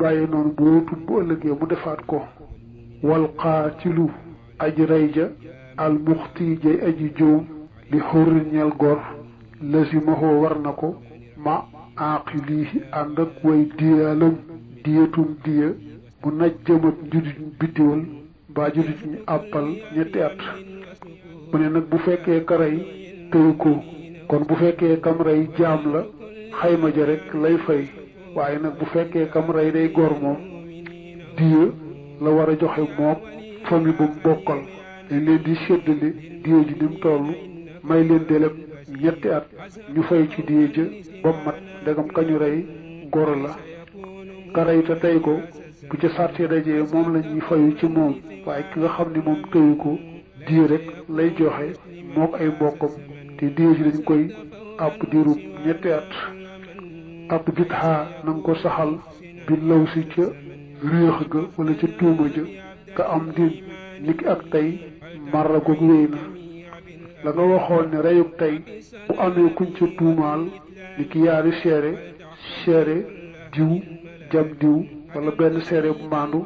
bàyyi noonu bu wutut bu ëllëgee mu defaat ko wal qaatilu aji rey ja al muxti jay aji joom li xurri ñeel gor lasimahoo war na ko ma aqilihi ànd ak way diyaalam diyatum diya bu naj jëmat judit biddiwal mbaa judit ñu àppal ñetti at mu ne nag bu fekkee ka rey tëyu ko kon bu fekkee kam rey jaam la xayma ja rek lay fay waaye nag bu fekkee kam rey day gor moom diya la war a joxe mook famille bu mu bokkal dañ leen di séddale diya ji ni mu toll may leen deleb ñetti at ñu fay ci diya ja ba mat ndegam kañu rey gor la ka rey te tey ko bu ca sàrtee dajee moom la ñuy fayu ci moom waaye ki nga xam ne moom tëyu ko diya rek lay joxe mook ay mbokkam te diya ji dañ koy àpp diirub ñetti at àpp bitxaa na nga ko saxal bi law si ca réex ga wala ca tuuma ja ka am din niki ak tey marra goog wéy na la nga waxoon ne reyub tey bu amee kuñ ca tuumaal niki yaari seere diw jam diw wala benn seere bu maandu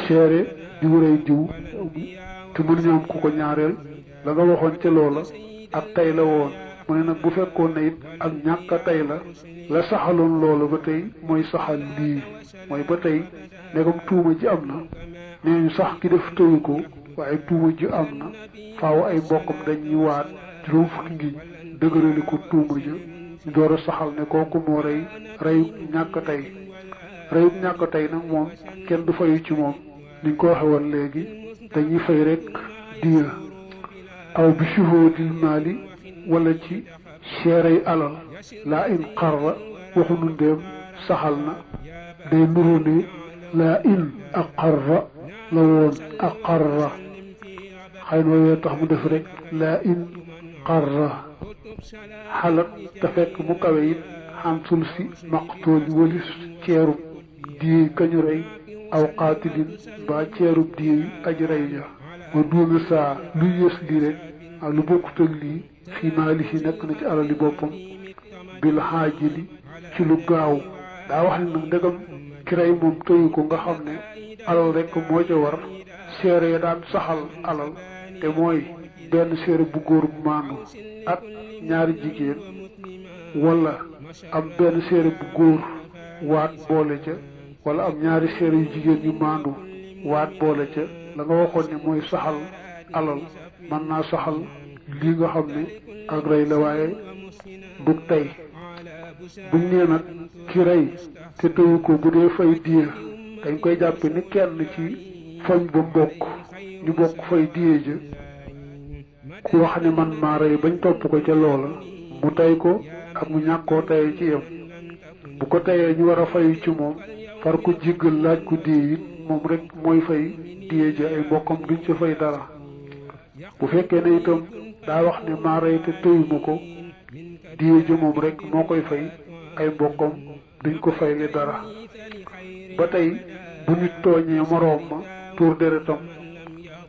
seere diw rey diw te mënuñu am ku ko ñaareel la nga waxoon ca loola ak tey la woon mu ne nag bu fekkoon ne it ak ñàkk a tey la saxaloon loola ba tey mooy saxal lii mooy ba tey ndegam tuuma ji am na nee ñu sax ki def tëyu ko waaye tuuma ji am na faaw ay mbokkam dañuy waat juróom fukki ngiñ dëgërali ko tuuma ja ñu door a saxal ne kooku moo reyu ñàkk a tey reyub ñàkk a tey nag moom kenn du fayu ci moom niñ ko waxe woon léegi dañuy fay rek diya aw bi shuhudil maali wala ci seerey alal laa in qarra waxunu ndéem saxal na day nuru ne laa in aqarra la woon aqarra xëy na yooyu tax mu def rek laa in qarra xalat te fekk mu kawe it xam sul si maqtool walis ceerub diye kañu rey aw qaatilin mbaa ceerub diye yi aji rey ja wa duuna saa lu yées lii rek ak lu bokkut ak lii fii maalihi nekk na ci alali boppam bil xaajili ci lu gaaw daa wax ne nag ndegam ki rey moom tëyu ko nga xam ne alal rek moo ca war seere ya daan saxal alal te mooy benn seere bu góor bu maandu ak ñaari jigéen wala am benn seere bu góor waat boole ca wala am ñaari seere yu jigéen yu maandu waat boole ca la nga waxoon ne mooy saxal alal mën naa saxal lii nga xam ne ak rey la waaye du tey buñ nee nag ki rey te tëyu ko bu dee fay diya dañ koy jàppe ni kenn ci fañ ba mbokk ñu bokk fay diya ja ku wax ne man maa rey bañ topp ko ca loola mu tey ko ak mu ñàkk koo teyee ci yem bu ko teyee ñu war a fayu ci moom far ko jéggal laaj ko diya it moom rek mooy fay diya ja ay mbokkam duñ ca fay dara bu fekkee ne itam daa wax ne maa rey te tëyuma ko diya ja moom rek moo koy fay ay mbokkam duñ ko fayle dara ba tey bu nit tooñee moroom ma tuur deretam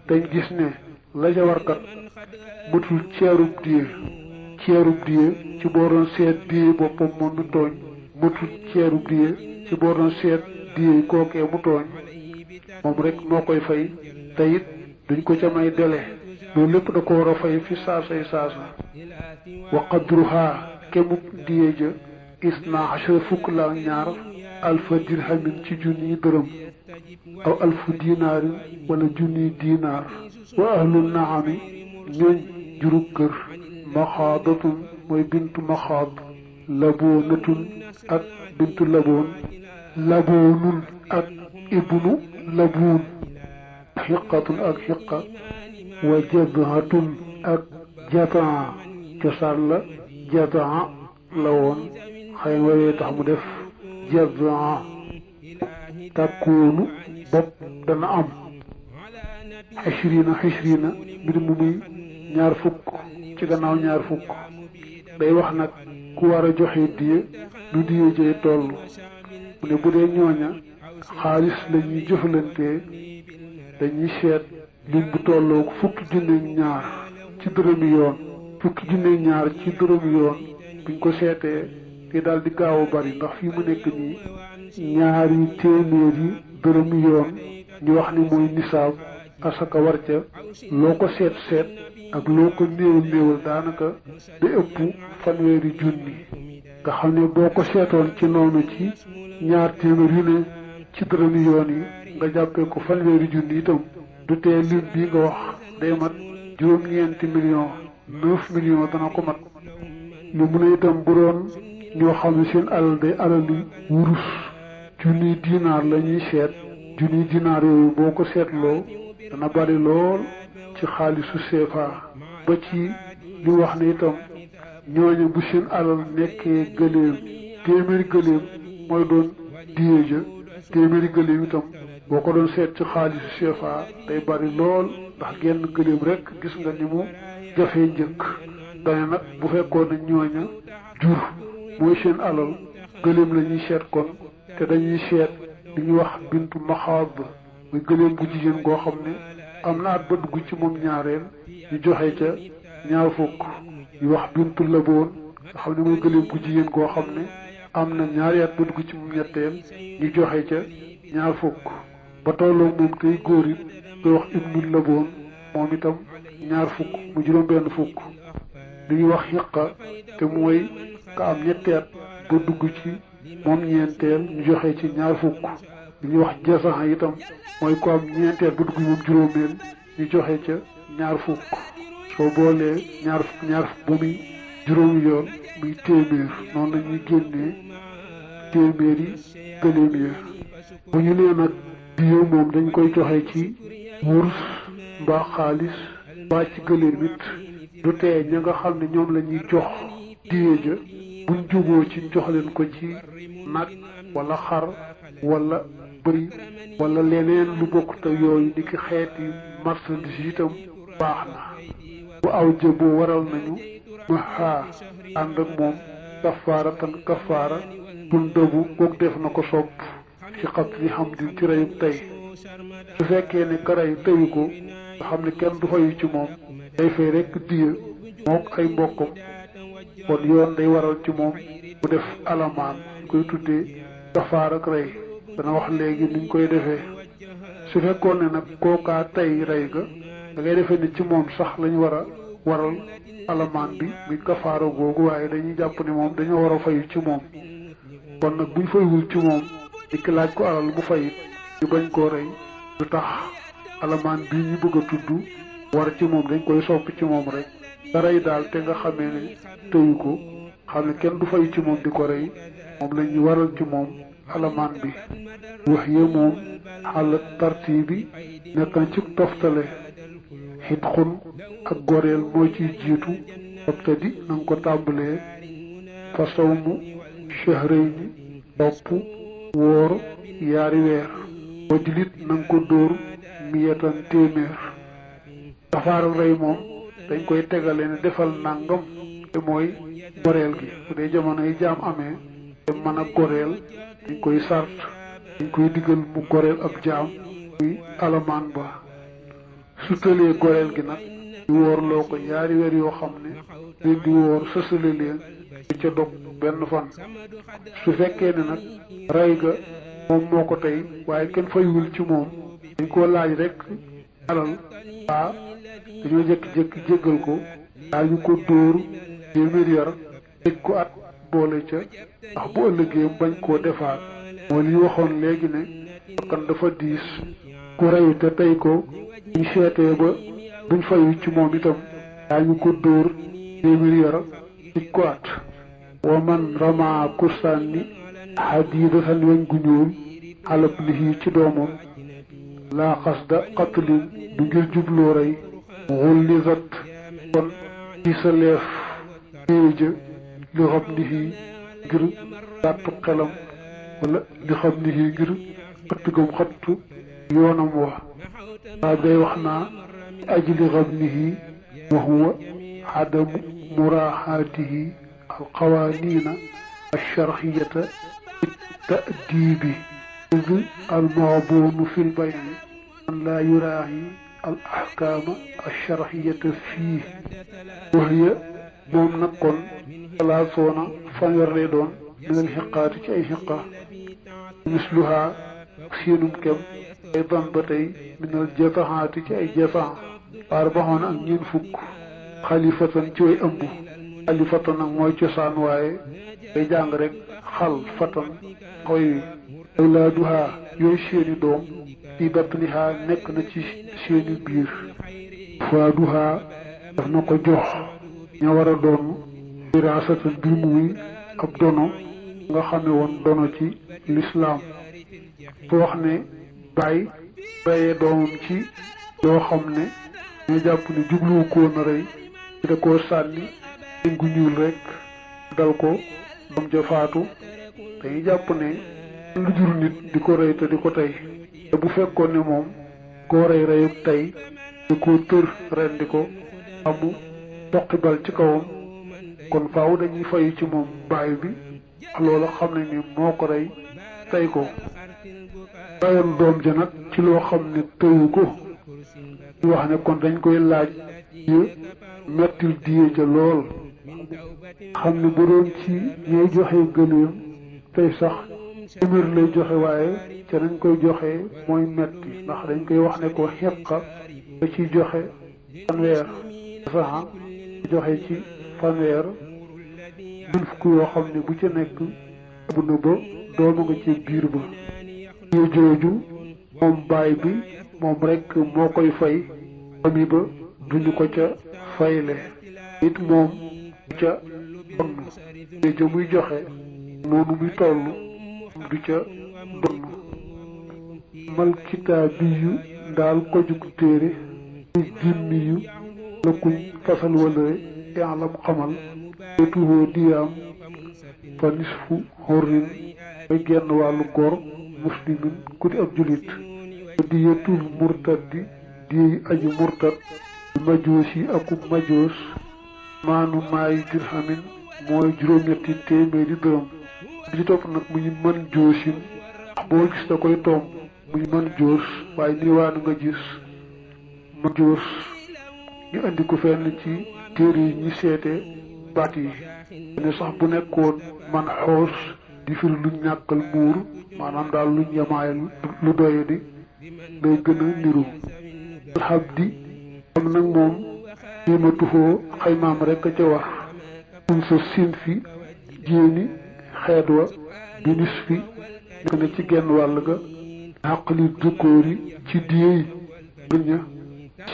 dañ gis ne la ca warkat matul ceerub diye ci boo doon seet diye boppam moom mu tooñ matul ceerub diye ci boo doon seet diye kookee mu tooñ moom rek moo koy fay te it duñ ko ca may dele loolu lépp da ko war a fay fi saasay saasa wa qadruha kemuk diye ja isna achara fukk la ñaar alfa dirhamin ci junniy dërëm aw alfu dinaarin wala junniy dinaar wa ahlu naami ñooñ jurub kër maxaadatun mooy bintu maxaad laboonatun ak bintu laboon laboonun ak ibnu labuun xiqatun ak xiqa wa jadhatun ak jataa cosaan la jataa la woon xëy na waree tax mu def jadaa takkuunu bopp dana am xishrina mbir mu muy ñaar fukk ci gannaaw ñaar fukk day wax nag ku war a joxe diye lu diye jëy toll mu ne bu dee ñooña xaalis la ñuy jëfalantee dañuy seet lim bu tolloo fukki junne ñaar ci dërëmi yoon fukki junne ñaar ci dërëmi yoon buñ ko seetee te daal di gaaw a bari ndax fii mu nekk nii ñaari téeméeri dërëmi yoon ñu wax ni mooy nisaab asaka war ca loo ko seet seet ak loo ko néewal néewal daanaka da ëpp fanweeri junni nga xam ne boo ko seetoon ci noonu ci ñaar téeméer yu ne ci dërëmi yoon yi nga jàppee ko fanweeri junni itam du tee lim bii nga wax day mat juróom-ñeenti million 9 millions dana ko mat li mu ne itam bu doon ñoo xam ne seen alal day alali wurus junniy dinaar la ñuy seet junniy dinaar yooyu boo ko seetloo dana bari lool ci xaalisu CFA ba ci li wax ne itam ñooñu bu seen alal nekkee gëléem téeméeri gëléem mooy doon diye ja téeméeri gëléem itam boo ko doon seet ci xaalisu CFA day bari lool ndax genn gëléem rek gis nga ni mu jafee njëkk dane nag bu fekkoon ne ñooña jur mooy seen alal gëléem la ñuy seet kon te dañuy seet li ñuy wax bintu maxaab muy gëléem gu jigéen goo xam ne am na at ba dugg ci moom ñaareel ñu joxe ca ñaar fukk ñu wax bintu laboon nga xam ne mooy gëléem gu jigéen goo xam ne am na ñaari at ba dugg ci moom ñetteel ñu joxe ca ñaar fukk ba tolloo moom tey góor it koy wax ibnu laboon moom itam ñaar fukk mu juróom benn fukk li ñuy wax xiqa te mooy ka am ñetti at ba dugg ci moom ñeenteel ñu joxe ci ñaar fukk li ñuy wax jasaxa itam mooy ko am ñeenteel ba dugg moom juróomeel ñu joxe ca ñaar fukk soo boolee ñaar fukk ba muy juróomi yoon muy téeméer noonu la ñuy génnee téeméeri gëléem ya bu ñu nee nag diyo moom dañ koy joxe ci wurus mbaa xaalis mbaa ci gëléem it du tee ña nga xam ne ñoom la ñuy jox diye ja buñ jógoo ci jox leen ko ci nag wala xar wala bëy wala leneen lu bokkut ak yooyu ni ki xeeti marchandise itam baax na bu aw jëboo waral nañu maxaa ànd ak moom kafaara tan kafaara bun dëbu kook def na ko sopp ci xat li xam di ci reyub tey su fekkee ne ka rey teyu ko nga xam ne kenn du fayu ci moom day fay rekk diya mook ay mbokkam kon yoon day waral ci moom bu def alamaan ñu koy tuddee kafaar ak rey dana wax léegi niñ koy defee su fekkoon ne nag kookaa tey rey ga da ngay defee ni ci moom sax lañ war a waral alamaan bi muy kafaara googu waaye dañuy jàpp ne moom dañoo war a fayu ci moom kon nag buñ fayul ci moom di ki laaj ko alal mu fayit ñu bañ koo rey du tax alamaan bii ñu bëgg a tudd war ci moom dañ koy sopp ci moom rek nga rey daal te nga xamee ne tëyu ko xam ne kenn du fayu ci moom di ko rey moom la ñu waral ci moom alamaan bi wax ye moom xalat tarti bi nekkan ci toftale xit xun ak goreel moo ciy jiitu obtadi na nga ko tàmbalee fa sawmu shahrayni topp woor yaari weer wajlit na nga ko dóor miyatan téeméer kafaaral rey moom dañ koy tegale ne defal nàngam te mooy goreel gi bu dee jamono yi jaam amee te mën a goreel dañ koy sart dañ koy digal mu goreel ab jaam muy alamaan ba su tëlee goreel gi nag di woor loo ko yaari weer yoo xam ne leen di woor sësale leen di ca dog benn fan su fekkee ne nag rey ga moom moo ko tey waaye kenn fayul ci moom dañ koo laaj rek alal waa dañoo jékki-jékki jéggal ko daañu ko dóor téeméeri yar tëj ko at boole ca ndax bu ëllëgee bañ koo defaat moo li waxoon léegi ne bakkan dafa diis ku rey te tey ko ñu seetee ba buñ fayu ci moom itam daañu ko dóor téeméeri yar tëj ko at wa man rama kursanni xadiidatan weñ gu ñuul xalab lihi ci doomam laa xasda qatlin du ngir jubloo rey xullisat kon ci sa leef téeja li xam lihi ngir gàttu xelam wala li xam lihi ngir xëtt gam xëttu yoonam wa waa day wax naa aji li xam lihi wa huwa adamu muraaxaatihi alqawaaniina alsharxiyata بالتأديب إذ المعبون في البيع أن لا يراعي الأحكام الشرعية فيه وهي moom nag kon ثلاثون fanweer lay doon من الحقات ci ay xiqa misluha seenum kem ay ban ba tey minal jafahaati ci ay jafaha waar baxoon ak ñeen fukk xalifatan ci way ëmb xalifatan nag mooy cosaan waaye day jàng rek xal fatan xoy wi awlaaduha yooyu seeni doom fi batniha nekk na ci seeni biir faaduha daf na ko jox ña war a doon wiraasatan bi muy ab dono nga xame woon dono ci lislaam fu wax ne baay reyee doomam ci yoo xam ne ñoo jàpp ne jubluwu koon a rey da koo sànni gu ñuul rek dal ko doom ja faatu dañuy jàpp ne lu jur nit di ko rey te di ko tey te bu fekkoon ne moom koo rey reyuk tey di ko tër rendi ko amu toqi bal ci kawam kon faaw dañuy fayu ci moom baay bi loola xam ne ni moo ko rey tey ko rayoon doom ja nag ci loo xam ne tëyu ko ñu wax ne kon dañ koy laaj yu mettil diye ja lool xam ne bu doon ci ñooy joxe gëléem tey sax téeméer lay joxe waaye ca nañ koy joxe mooy metti ndax dañ koy wax ne ko xeqa da ciy joxe fanweer sax joxe ci fanweer mën fukk yoo xam ne bu ca nekk bu na ba dooma nga ci biir ba diye jooju moom baay bi moom rek moo koy fay famille ba duñu ko ca fayle it moom ca donn ja muy joxe noonu muy toll du ca donn mal kitaabiyu daal ko jug téere muy jimmiyu la kuñ fasal walëre yaalam xamal tetuhoo diyaam fa nisfu xorrin bay genn wàllu góor muslimin ku di ab julit diyatul murtaddi diyey aji murtad majoos yi akub majoos maanu maayi dirhamin mooy juróom-ñetti téeméeri dërëm di ci topp nag muy mën joosin boo gis da koy tomb muy mën joos waaye niwaanu nga gis mën joos ñu andi ko fenn ci téere yi ñi seete baat yi ne sax bu nekkoon man xoos di firi luñ ñàkkal muur maanaam daal luñ yamaayal lu doye di day gën a niru alxabdi am nag moom xiimatuhoo xaymaam rekk a ca wax um sa sin fi jéeni xeet wa binis fi nekk na ci genn wàll ga xaqli dukkóori ci diyey ña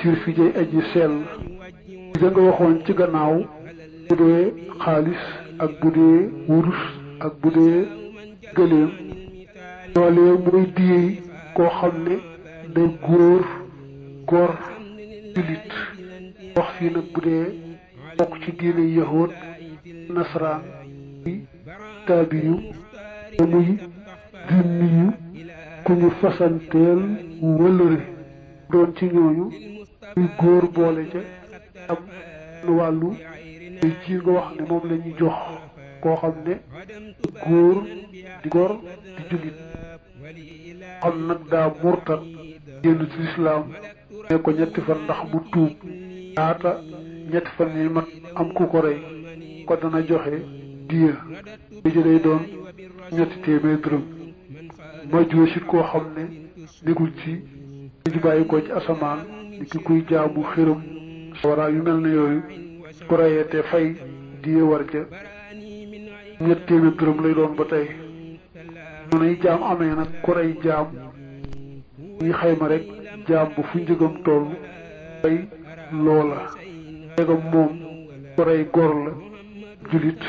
sir fi jay aji sell da nga waxoon ci gannaaw bu dee xaalis ak bu dee wurus ak bu dee gëléem loolee mooy diyey koo xam ne day góor góor julit wax fii nag bu dee bokk ci diine yahood nasaraan bi taabiyu te muy zimmiyu ku ñu fasanteel wëllëre doon ci ñooñu muy góor boole ca am lu wàllu day ji nga wax ne moom la ñu jox koo xam ne góor di góor di julit xam nag daa murtat génn ci lislaam ne ko ñetti fan ndax mu tuub laata ñetti fan yi mat am ku ko rey ko dana joxe diya ji day doon ñetti téeméer dërëm ma joosit koo xam ne nekkul ci ñu bàyyi ko ci asamaan ni ki kuy jaamu xërëm sawara yu mel ne yooyu ku reyee te fay diya war ca ñetti téeméer dërëm lay doon ba tey noonu yi jaam amee nag ku rey jaam ñuy xayma rek jaam bu fu njëgam toll fay loola njëgam moom ku rey góor la julit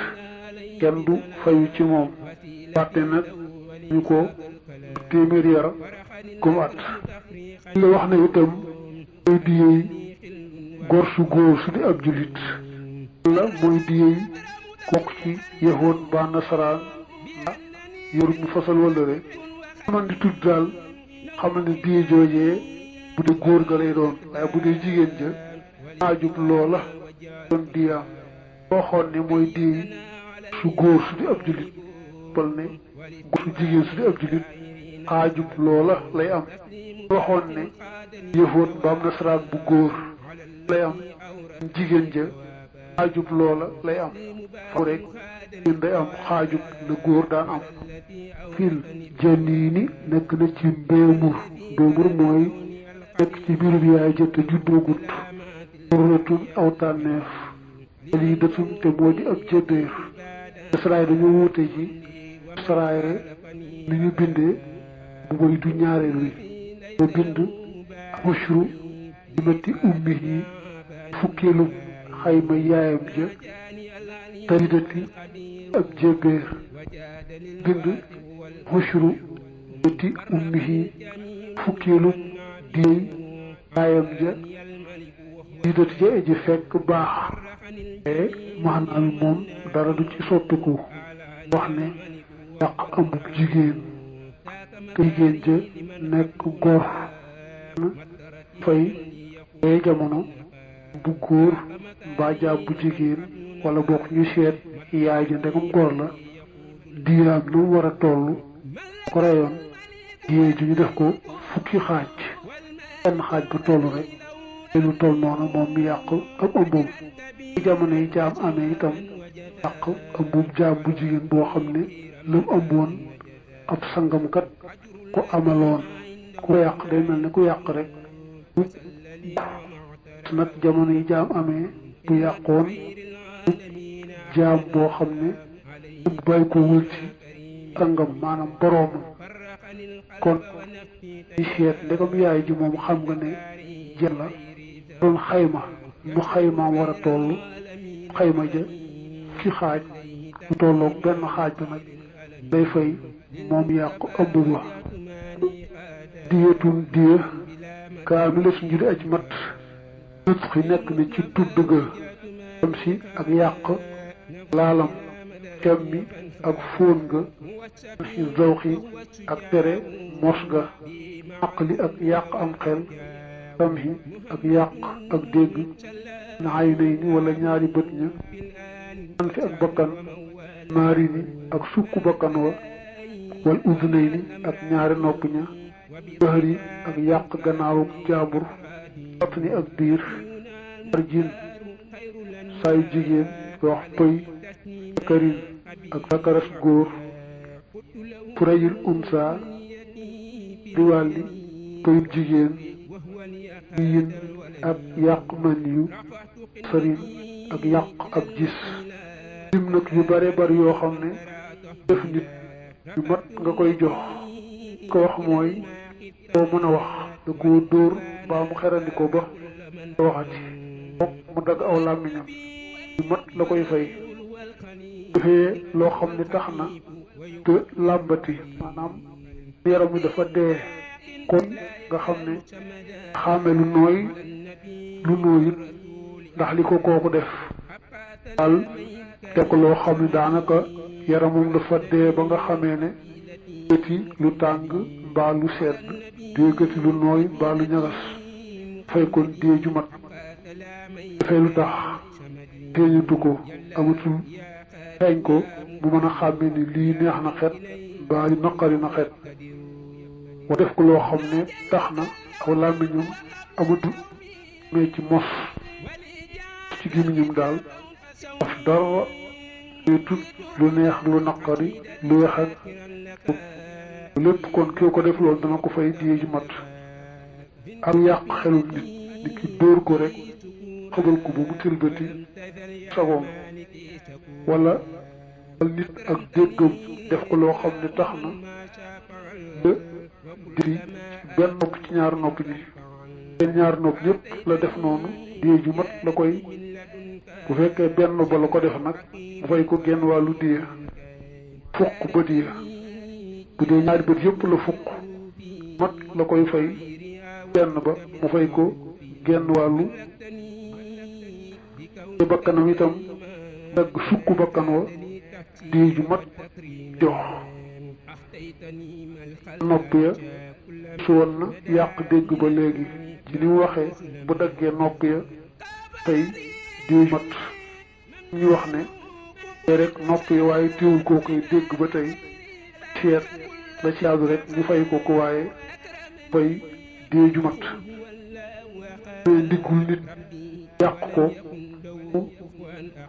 kenn du fayu ci moom fàtte nag ñu ko téeméer yara comme at li la wax ne itam mooy diyey góor su góor su di ab julit la mooy diyey bokk ci yahood ba nasaraan yoru ñu fasal wala rek man di tudd daal xam na ne diye joojee bu dee góor ga lay doon waaye bu dee jigéen ja aajub loola doon diyaam waxoon ne mooy diye su góor su di ab julit bal ne góor su jigéen su di ab julit aajub loola lay am waxoon ne yëfoon mbaam nasaraan bu góor lay am jigéen ja aajub loola lay am faw rek jigéen day am xaajub la góor daan am fil janiini nekk na ci mbéemur mooy nekk ci biirub yaay ja te juddoogut murratun aw tànneef walidatun te moo di ab jëbbeer saraay dañoo wuute ci saraay ni ñu bindee bu bay du ñaareel wi ba bind xushru dimati ummi yi fukkeelu xayma yaayam ja taridati ab jëbbeer bind xushru dimati ummi yi fukkeelu diyey yaayam ja taridati ja eji fekk baax te maanaam moom dara du ci soppiku wax ne yàq ambub jigéen te jigéen ja nekk góor fay yooyu jamono bu góor mbaa jaam bu jigéen wala bokk ñu seet yaay ja ndegam góor la diiraam lu war a toll ko reyoon diyee ju ñu def ko fukki xaaj benn xaaj ba toll rek lu toll noonu moom mi yàq ab ëmbam ci jamono yi jaam amee itam yàq ëmbum jaam bu jigéen boo xam ne lu mu ëmboon ab sangamkat ku amaloon ku yàq day mel ne ku yàq rek nag jamono yi jaam amee bu yàqoon jaam boo xam ne bu bàyyi ko wul ci sangam maanaam boroomam kon di seet ndegam yaay ji moom xam nga ne jën la doon xayma nu xaymaam war a toll xayma ja ci xaaj bu tolloog benn xaaj ba nag day fay moom yàq ëmb ba diyetun diye kaamila su njuri aj mat nutxi nekk na ci tudd ga am si ak yàq laalam temmi ak fóon ga si zawxi ak tere mos ga aqli ak yàq am xel samhi ak yàq ak dégg na ay nay ni wala ñaari bët ña an fi ak bakkan maari ni ak sukku bakkan wa wal udunay ni ak ñaari nopp ña bahri ak yàq gannaawu jaambur wat ni ak biir arjin saayu jigéen wax pëy karin ak sakaras góor purayil unsa diwalli pëyub jigéen yin ak yàq man yu sarin ak yàq ak gis lim nag yu bare bari yoo xam ne def nit yu mat nga koy jox ko wax mooy boo mën a wax da koo dóor baa mu xerandi ko ba waxati bopp mu dagg aw làmmiñam yu mat la koy fay defee loo xam ne tax na te làmbati maanaam yaram wi dafa dee kon nga xam ne xaame lu nooyut ndax li ko kooku def daal teg loo xam ne daanaka yaramam dafa dee ba nga xamee ne gëti lu tàng mbaa lu sedd dee gëti lu nooy mbaa lu ñagas fay kon dee ju mat dafay lu tax téeñatu ko amatul xeeñ ko bu mën a xàmmee ni lii neex na xet mbaa naqari na xet wa def ko loo xam ne tax na aw làmmiñam amatul mais ci mos ci gémmiñam daal daf dara tut lu neex lu naqari lu weex ak lépp kon kii ko def loolu dana ko fay diye ju mat ak yàq xelum nit ki dóor ko rek xabal ko ba mu tilbati sagoom wala nit ak déggam def ko loo xam ne tax na ba diri benn nopp ci ñaar nopp ji benn ñaar nopp ñëpp la def noonu diye ju mat la koy bu fekkee benn ba la ko def nag mu fay ko genn wàllu diye fukk ba diye bu dee ñaari bët yëpp la fukk mat la koy fay benn ba mu fay ko genn wàllu te bakkanam itam dagg sukk bakkan wa diye ju mat jox nopp ya su woon na yàq dégg ba léegi ci ni mu waxee bu daggee nopp ya tey diye ju mat ñu wax ne te rek nopp ya waaye teewul koo koy dégg ba tey seet la ci àddu rek ñu fay ko waaye fay diye ju mat mais ndiggul nit yàq ko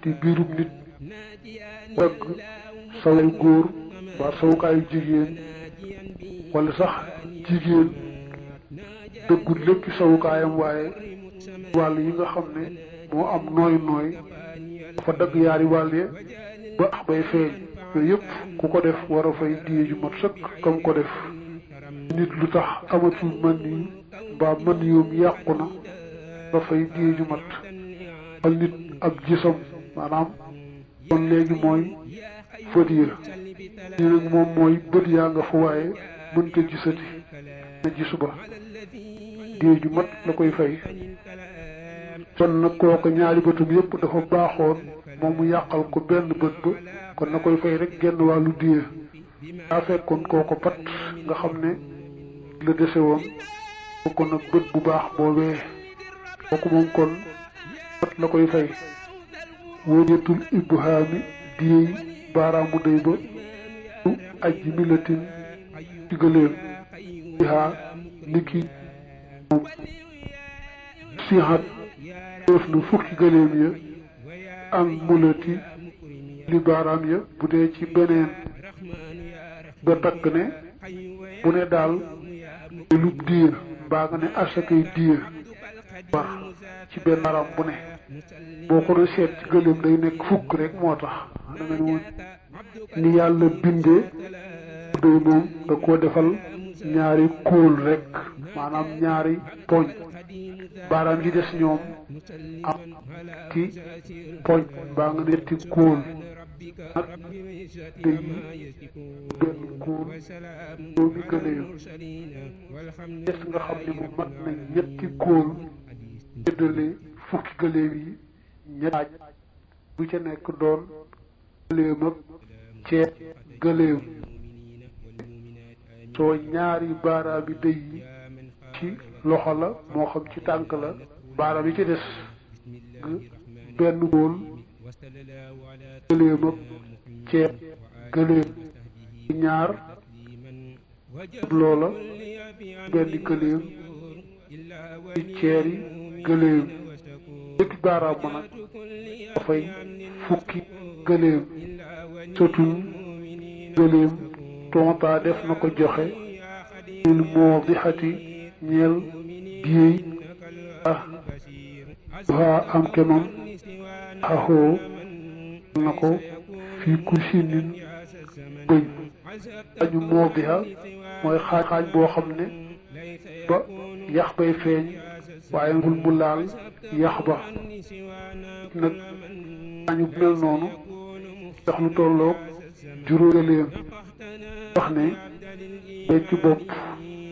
di biirub nit dagg sawukaayu góor waa sawukaayu jigéen wala sax jigéen dëggul lépp sawukaayam waaye wàll yi nga xam ne moo am nooy dafa dagg yaari wàll ya ba bay feeñ yooyu yëpp ku ko def war a fay diye ju mat sëkk kam ko def nit lu tax amatul mën yi mbaa mën yoom yàqu na nga fay diye ju mat al nit ab gisam maanaam kon léegi mooy fët ya ñi nag moom mooy bët yaa nga fa waaye mënta gisati na gisu ba diye ju mat la koy fay kon nag kooku ñaari bëtum yëpp dafa baaxoon moom mu yàqal ko benn bët ba kon na koy fay rek genn wàllu diye daa fekkoon kooko pat nga xam ne la dese woon kooku nag bët bu baax boobee kooku moom kon pat la koy fay wóojetul ibhaami diyey baaraamu day ba su aji milatin ci gëléem yaa niki moom siixat def na fukki gëléem ya ak mulati li baaraam ya bu dee ci beneen ba takk ne bu ne daal lub diir mbaa nga ne asakay diir war ci benn baaraam bu ne boo ko doon seet ci gëléem day nekk fukk rek moo tax da nga ne woon ni yàlla bindee day moom da koo defal ñaari kóol rek maanaam ñaari poñ baaraam yi des ñoom am ci poñ mbaa nga netti kóol nag day benn kóol doomi gëléem des nga xam ne mu mat na ñetti kóol séddale fukki gëléem yi ñettaaj bu ca nekk doon gëléem ak ceeb gëléem soo ñaari baaraam yi dëy yi ci loxo la moo xam ci tànk la baaraam yi ci des benn góol gëléem ak ceeb gëléem ñaar loola benn gëléem ci ceer yi gëléem léegi baaraam ma nag dafay fukki gëléem sotul gëléem tonta def na ko joxe il moo di xati ñeel biyey waa am kemam axoo na ko fii kusinin bëñ añu moo bi mooy xaaj boo xam ne ba yax bay feeñ waaye ngul mu laal yax ba nag añu mel noonu ndax lu tolloog juróom gëléem wax ne day ci bopp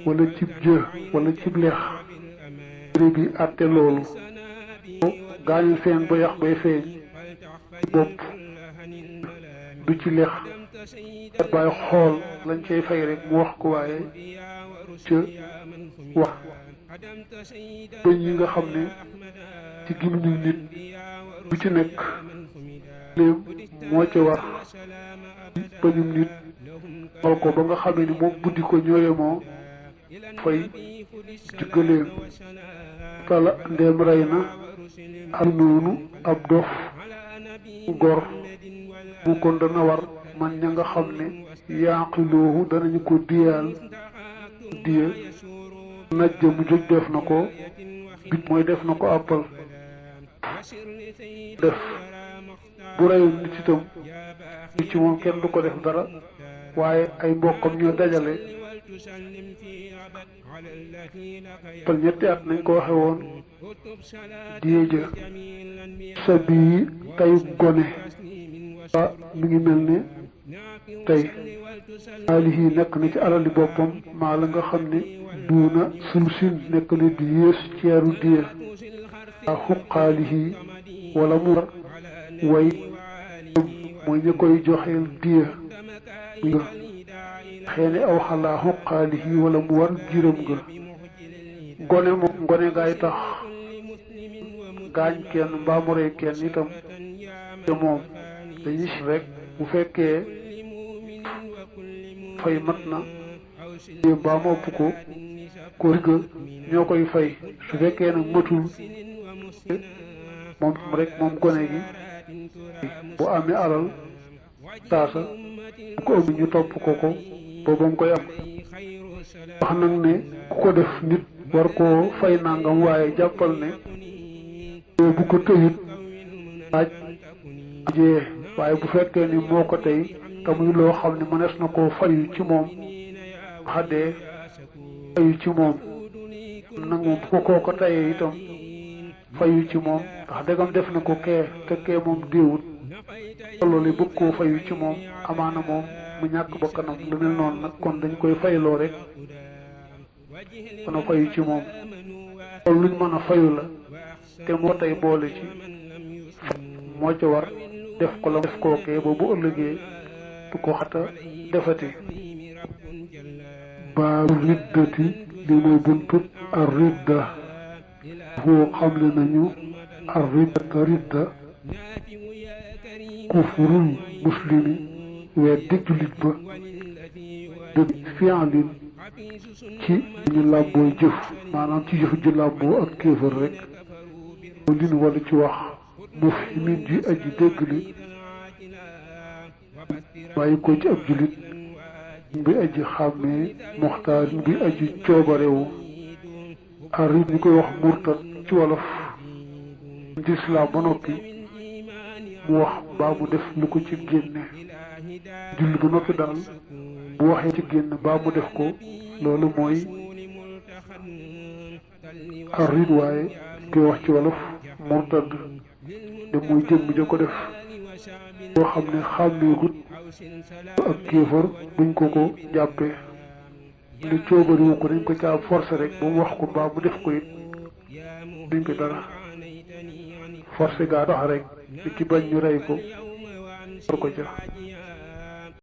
wala cib jë wala cib leex jërë bi àtte loolu gaañu feeñ ba yax bay feeñ ci bopp du ci leex at baay xool lañ cay fay rek mu wax ko waaye ca wax bëñ yi nga xam ne ci gémmiñu nit bu ci nekk léem moo ca war bëñum nit xool ko ba nga xamee ni moom buddi ko ñooyemoo fay ci gëléem tala ndéem rey na am noonu ab dof gor bu kon dana war man ña nga xam ne yaaqiloohu danañu ko diyaal diya najja mu jóg def na ko bit mooy def na ko àppal def bu reyoon nit itam ci moom kenn du ko def dara waaye ay mbokkam ñoo dajale pal ñetti at nañ ko waxe woon diye ja sa bii tey gone ah mi ngi mel ne tey alihi nekk na ci alali boppam maa la nga xam ne duuna sulsin nekk na di yées ceeru diye a xuqaalihi wala mu war way mooy ñu koy joxeel diye nga xeene aw xalaa xuqaalihi wala mu war giram nga gone moom gone gaay tax gaañ kenn mbaa mu rey kenn itam te moom dañuy rek bu fekkee fay mat na mbaa mu ëpp ko rigga ñoo koy fay su fekkee nag matul moom rek moom gone gi bu amee alal saasa ko ëmb ñu topp ko ba ba mu koy am wax nag ne ku ko def nit war koo fay nangam waaye jàppal ne bu ko tëyut laaj jee waaye bu fekkee ni moo ko tey te muy loo xam ne mënees na koo fayu ci moom xaddee fayu ci moom nag moom bu ko kooko tayee itam fayu ci moom ndax dagam def na ko kee te kee moom déewut loolu bëgg koo fayu ci moom amaana moom mu ñàkk bakkanam lu mel noonu nag kon dañ koy fayloo rek kon a fayu ci moom loolu luñ mën a fayu la te moo tey boole ci moo ca war def ko la def kookee ba bu ëllëgee du ko xata defati baaru riddati li mooy buntu ar ridda foo xamle nañu ar ridda kufrul muslimi weddi jullit ba dëgg fi'lin ci ñu làmbooy jëf maanaam ci jëf ju làmboo ak kéefër rek lin wala ci wax mufhimin ji aji dégg li bàyyi ko ci ab jullit bi aji xàmmee muxtaar bi aji coobarewu arit ñu koy wax murtad ci wolof ci islaam ba noppi mu wax baa mu def lu ko ci génne julli ba noppi daal bu waxee ci génn baa mu def ko loolu mooy arit waaye koy wax ci wolof murtad de muy jëmm ja ko def boo xam ne xàmmeegut ak kéefar buñ ko jàppee lu coobariwu ko dañ ko caa forcé rek ba mu wax ko mbaa mu def ko it duñ ko dara forcé gaa tax rek ci bañ ñu rey ko war ko ca